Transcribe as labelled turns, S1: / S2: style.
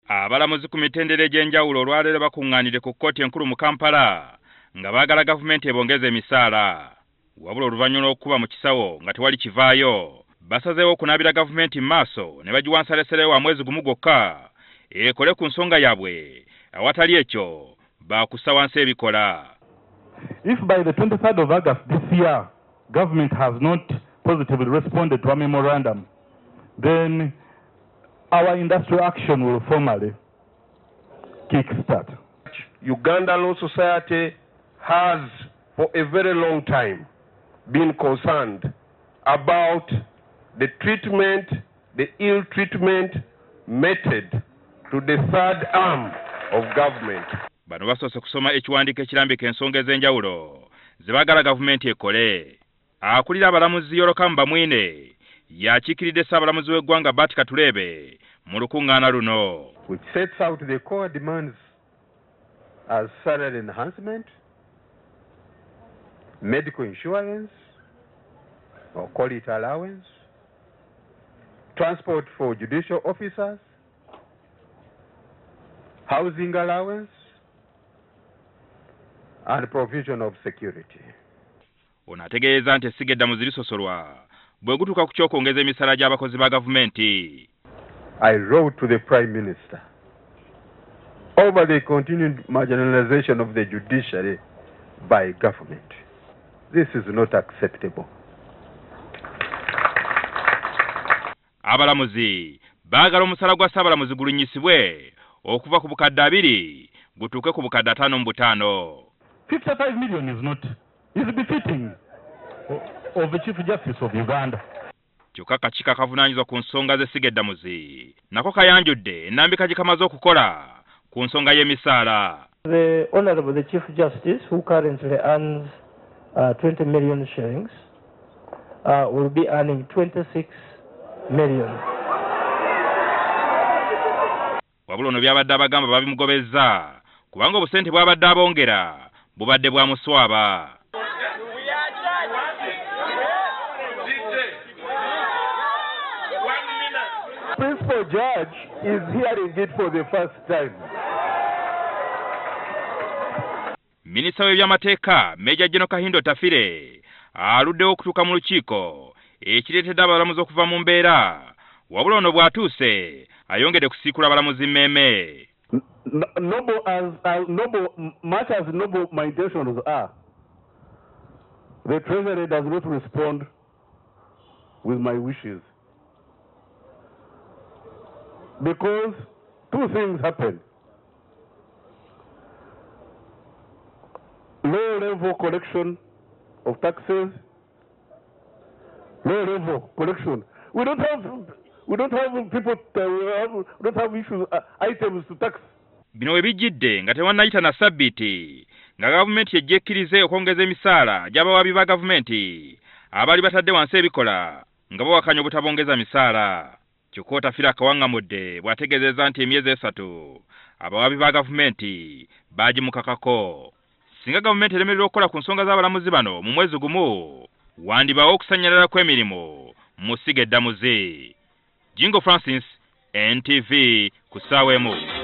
S1: Abalamuzi ku mitendera egy'enjawulo olwaleero bakuŋŋaanire ku kkooti enkulu mu Kampala nga baagala gavumenti ebongeze emisaala. Wabula oluvannyuma lw'okukuba mu kisawo nga tewali kivaayo, basazeewo okunaabira gavumenti mu maaso ne bagiwa nsalesale wa mwezi gumu gwokka ekole ku nsonga yaabwe, awatali ekyo baakussa wansi ebikola.
S2: If by the 23rd of August this year, government has not positively responded to our memorandum, then our industrial action will formally kickstart.
S3: Uganda Law Society has for a very long time been concerned about the treatment, the ill treatment meted to the third arm of government.
S1: Bano basoose kusoma ekiwandiiko ekirambika ensonga ez'enjawulo ze baagala gavumenti ekole. Akulira abalamuzi Yorokamu Bamwine yakiikiridde Ssaabalamuzi w'eggwanga Bart Katureebe mu lukuŋŋaana luno.
S4: Which sets out the core demands as salary enhancement, medical insurance, or call it allowance, transport for judicial officers, housing allowance, and provision of security.
S1: Ono ategeeza nti essiga eddamuzi lisosolwa bwe gutuuka ku ky'okwongeza emisaala gy'abakozi ba gavumenti.
S4: I wrote to the Prime Minister over the continued marginalization of the judiciary by government. This is not acceptable.
S1: Abalamuzi baagala omusala gwa Ssaabalamuzi gulinnyisibwe okuva ku bukadde 2 gutuuke ku bukadde 55.
S2: 55 million is not is befitting of the Chief Justice of Uganda.
S1: Kyokka akakiiko akavunaanyizibwa ku nsonga z'essiga eddamuzi nako kayanjudde ennambika gye kamaze okukola ku nsonga y'emisaala.
S5: The Honorable the Chief Justice, who currently earns 20 million shillings, will be earning 26 million.
S1: Wabula ono byabadde abagamba babimugobezza kubanga obusente bwabadde abongera bubadde bwa muswaba.
S4: Principal judge is hearing it for the first time.
S1: Minisita w'ebyamateeka Major General Kahinda Otafiire aluddewo okutuuka mu lukiiko ekireetedde abalamuzi okuva mu mbeera. Wabula ono bw'atuuse ayongedde kusiikula abalamuzi mmeeme.
S2: Noble as noble, much as noble my intentions are, the Treasury does not respond with my wishes. Because two things happen. Low level collection of taxes, low level collection. We don't have people, we don't have issues, items to tax.
S1: Bino we bijjidde nga tewannayita na sabbiiti nga gavumenti ejja ekkirize okwongeza emisaala gy'abawaabi ba gavumenti abaali batadde wansi ebikola nga bawakanya obutabongeza misaala. Kyokka Otafiire akawaŋŋamudde bw'ategeezezza nti emyezi 3 abawaabi ba gavumenti baagimukakako. Singa gavumenti eremererwa okukola ku nsonga z'abalamuzi bano mu mwezi gumu, wandibaawo okusannyalala kw'emirimu mu ssiga eddamuzi. Jingo Francis, NTV, ku ssaawa emu.